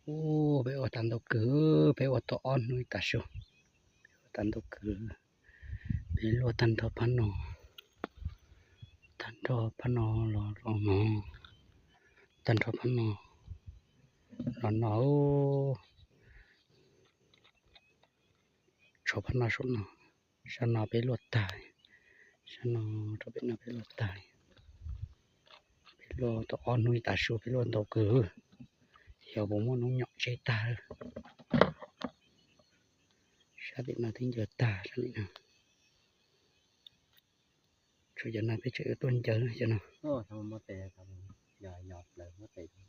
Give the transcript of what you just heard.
Ub, peb ua tag ntau kawg, peb ua tau ob hnub ib tag su. Peb ua tag ntau kawg, peb luaj tag nrho phab no, tag nrho phab no los rau no, tag nrho phab no los no, tshuav phab no saum no, sab no peb luaj tag, sab no rau pem no peb luaj tag. Peb luaj tau ob hnub ib tag su, peb luaj ntau kawg, xyov puas muaj hnub nyom tseb tag. Sab tim no twb ncaws tag sab tim no. Tshuav cov no peb tseem yuav tuaj ncaws cov no.